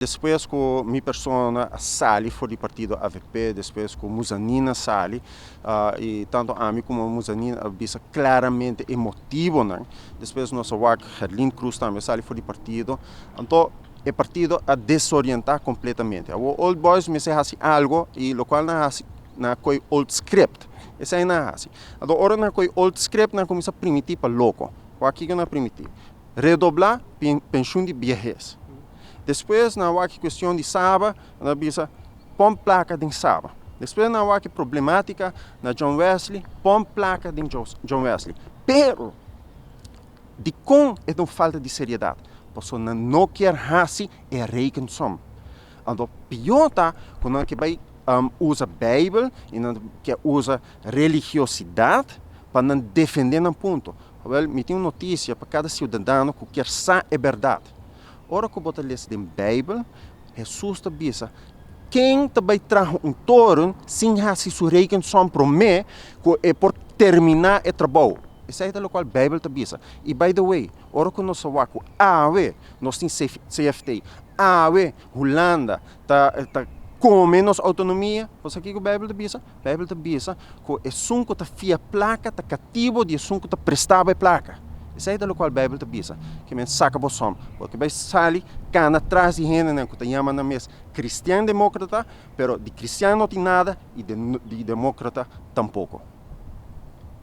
Despues cu mi persona a sali for di partido avp, despues cu Muzanina sali, y tanto ami como Muzanina a bisa claramente e motibonan, despues nos a wak Gerlin Cruz tambe a sali for di partido, anto e partido a desorienta completamente. Awor Old Boys mester haci algo y locual nan a haci, nan a coy old script, esey nan a haci. Anto ora nan a coy old script nan a cuminsa primiti pa loco. Wak kico nan a primiti? Redobla penshun di biehes. Despues nan a wak e kuestion di Saba, nan a bisa pon plaka den Saba. Despues nan a wak e problematika na John Wesley, pon plaka den John Wesley. Pero dikon e ta un falta di seriedat? Pasobra nan no kier hasi e rekensom. Anto pió ta ku nan ke bai usa Beibel i nan ke usa religiosidat pa nan defendé nan punto. Awel, mi tin un notisia pa kada siudadano ku kier sa e bèrdat. Ora ku bo ta lesa den Beibel, Hesus ta bisa, Ken ta bai traha un toren sin hasi su rekensom promé ku e por terminá e trabou? Esei ta lokual Beibel ta bisa. I by the way, ora ku nos a wak ku awe nos tin CFT, awe Hulanda ta kome nos outonomia, bo sa kiko Beibel ta bisa? Beibel ta bisa ku esun ku ta fia plaka ta katibo di esun ku ta prestaba e plaka. Esei ta lokual Beibel ta bisa. Ke men saka bo som. Bo ke bai sali kana tras di hendenan ku ta yama nan mes kristian demokrata, pero di kristian no tin nada i di demokrata tampoko.